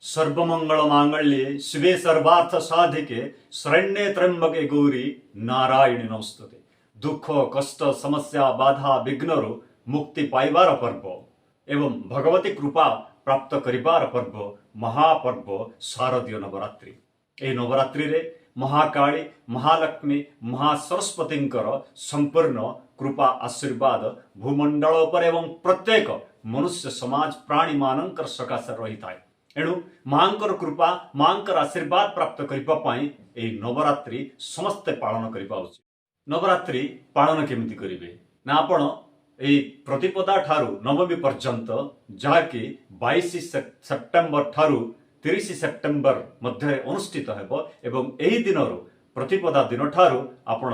ସର୍ବମଙ୍ଗଳ ମାଙ୍ଗଲ୍ୟେ ଶିବେ ସର୍ବାର୍ଥ ସାଧିକେ ଶରଣ୍ୟେ ତ୍ର୍ୟମ୍ବକେ ଗୌରୀ ନାରାୟଣୀ ନମୋସ୍ତୁତେ। ଦୁଃଖ, କଷ୍ଟ, ସମସ୍ୟା, ବାଧା, ବିଘ୍ନରୁ ମୁକ୍ତି ପାଇବାର ପର୍ବ ଏବଂ ଭଗବତୀ କୃପା ପ୍ରାପ୍ତ କରିବାର ପର୍ବ, ମହାପର୍ବ ଶାରଦୀୟ ନବରାତ୍ରି। ଏହି ନବରାତ୍ରିରେ ମହାକାଳୀ, ମହାଲକ୍ଷ୍ମୀ, ମହାସରସ୍ୱତୀଙ୍କର ସମ୍ପୂର୍ଣ୍ଣ କୃପା ଆଶୀର୍ବାଦ ଭୂମଣ୍ଡଳ ଉପରେ ଏବଂ ପ୍ରତ୍ୟେକ ମନୁଷ୍ୟ ସମାଜ ପ୍ରାଣୀମାନଙ୍କର ସକାଶେ ରହିଥାଏ। ଏଣୁ ମାଙ୍କର କୃପା, ମାଙ୍କର ଆଶୀର୍ବାଦ ପ୍ରାପ୍ତ କରିବା ପାଇଁ ଏହି ନବରାତ୍ରି ସମସ୍ତେ ପାଳନ କରିବା ଉଚିତ। ନବରାତ୍ରି ପାଳନ କେମିତି କରିବେ ନା, ଆପଣ ଏହି ପ୍ରତିପଦା ଠାରୁ ନବମୀ ପର୍ଯ୍ୟନ୍ତ, ଯାହାକି 22 ସେପ୍ଟେମ୍ବର ଠାରୁ 30 ସେପ୍ଟେମ୍ବର ମଧ୍ୟରେ ଅନୁଷ୍ଠିତ ହେବ ଏବଂ ଏହି ଦିନରୁ, ପ୍ରତିପଦା ଦିନଠାରୁ ଆପଣ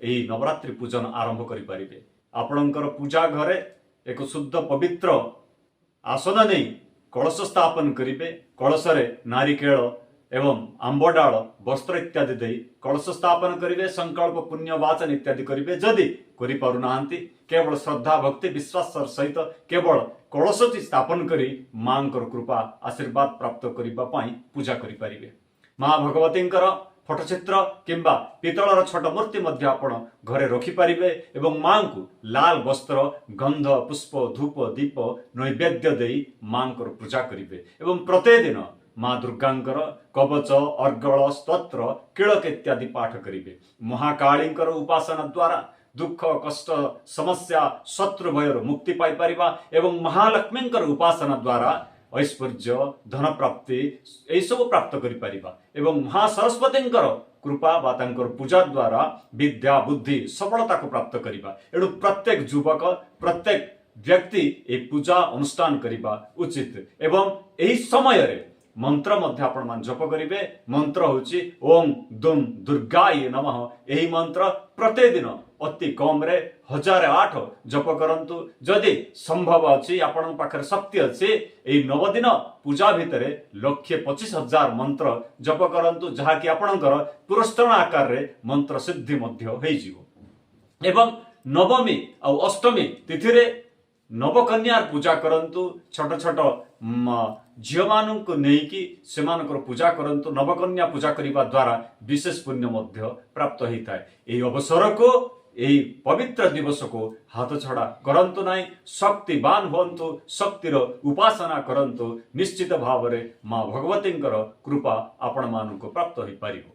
ଏହି ନବରାତ୍ରି ପୂଜନ ଆରମ୍ଭ କରିପାରିବେ। ଆପଣଙ୍କର ପୂଜା ଘରେ ଏକ ଶୁଦ୍ଧ ପବିତ୍ର ଆସନ ନେଇ କଳସ ସ୍ଥାପନ କରିବେ। କଳସରେ ନାରିକେଳ ଏବଂ ଆମ୍ବ ଡାଳ, ବସ୍ତ୍ର ଇତ୍ୟାଦି ଦେଇ କଳସ ସ୍ଥାପନ କରିବେ। ସଂକଳ୍ପ, ପୁଣ୍ୟ ବାଚନ ଇତ୍ୟାଦି କରିବେ। ଯଦି କରିପାରୁନାହାନ୍ତି, କେବଳ ଶ୍ରଦ୍ଧା, ଭକ୍ତି, ବିଶ୍ୱାସର ସହିତ କେବଳ କଳସଟି ସ୍ଥାପନ କରି ମାଙ୍କର କୃପା ଆଶୀର୍ବାଦ ପ୍ରାପ୍ତ କରିବା ପାଇଁ ପୂଜା କରିପାରିବେ। ମା ଭଗବତୀଙ୍କର ଫଟୋଚିତ୍ର କିମ୍ବା ପିତ୍ତଳର ଛୋଟ ମୂର୍ତ୍ତି ମଧ୍ୟ ଆପଣ ଘରେ ରଖିପାରିବେ ଏବଂ ମାଙ୍କୁ ଲାଲ ବସ୍ତ୍ର, ଗନ୍ଧ, ପୁଷ୍ପ, ଧୂପ, ଦୀପ, ନୈବେଦ୍ୟ ଦେଇ ମାଙ୍କର ପୂଜା କରିବେ ଏବଂ ପ୍ରତିଦିନ ମା ଦୁର୍ଗାଙ୍କର କବଚ, ଅର୍ଗଳ, ସ୍ତୋତ୍ର, କୀଳକ ଇତ୍ୟାଦି ପାଠ କରିବେ। ମହାକାଳୀଙ୍କର ଉପାସନା ଦ୍ୱାରା ଦୁଃଖ, କଷ୍ଟ, ସମସ୍ୟା, ଶତ୍ରୁ ଭୟରୁ ମୁକ୍ତି ପାଇପାରିବା ଏବଂ ମହାଲକ୍ଷ୍ମୀଙ୍କର ଉପାସନା ଦ୍ୱାରା ଐଶ୍ୱର୍ଯ୍ୟ, ଧନ ପ୍ରାପ୍ତି ଏହିସବୁ ପ୍ରାପ୍ତ କରିପାରିବା ଏବଂ ମହା ସରସ୍ୱତୀଙ୍କର କୃପା ବା ତାଙ୍କର ପୂଜା ଦ୍ୱାରା ବିଦ୍ୟା, ବୁଦ୍ଧି, ସଫଳତାକୁ ପ୍ରାପ୍ତ କରିବା। ଏଣୁ ପ୍ରତ୍ୟେକ ଯୁବକ, ପ୍ରତ୍ୟେକ ବ୍ୟକ୍ତି ଏହି ପୂଜା ଅନୁଷ୍ଠାନ କରିବା ଉଚିତ ଏବଂ ଏହି ସମୟରେ ମନ୍ତ୍ର ମଧ୍ୟ ଆପଣମାନେ ଜପ କରିବେ। ମନ୍ତ୍ର ହେଉଛି ଓಂ ଦୁମ୍ ଦୁର୍ଗାୟ ନମଃ। ଏହି ମନ୍ତ୍ର ପ୍ରତିଦିନ ଅତି କମରେ 1008 ଜପ କରନ୍ତୁ। ଯଦି ସମ୍ଭବ ଅଛି, ଆପଣଙ୍କ ପାଖରେ ଶକ୍ତି ଅଛି, ଏହି ନବଦିନ ପୂଜା ଭିତରେ 1,25,000 ମନ୍ତ୍ର ଜପ କରନ୍ତୁ, ଯାହାକି ଆପଣଙ୍କର ପୁରସ୍ତରଣ ଆକାରରେ ମନ୍ତ୍ର ସିଦ୍ଧି ମଧ୍ୟ ହେଇଯିବ। ଏବଂ ନବମୀ ଆଉ ଅଷ୍ଟମୀ ତିଥିରେ ନବକନ୍ୟାର ପୂଜା କରନ୍ତୁ। ଛୋଟ ଛୋଟ ଝିଅମାନଙ୍କୁ ନେଇକି ସେମାନଙ୍କର ପୂଜା କରନ୍ତୁ। ନବକନ୍ୟା ପୂଜା କରିବା ଦ୍ୱାରା ବିଶେଷ ପୁଣ୍ୟ ମଧ୍ୟ ପ୍ରାପ୍ତ ହେଇଥାଏ। ଏହି ଅବସରକୁ, ଏହି ପବିତ୍ର ଦିବସକୁ ହାତ ଛଡ଼ା କରନ୍ତୁ ନାହିଁ। ଶକ୍ତିବାନ ହୁଅନ୍ତୁ, ଶକ୍ତିର ଉପାସନା କରନ୍ତୁ। ନିଶ୍ଚିତ ଭାବରେ ମା ଭଗବତୀଙ୍କର କୃପା ଆପଣମାନଙ୍କୁ ପ୍ରାପ୍ତ ହୋଇପାରିବ।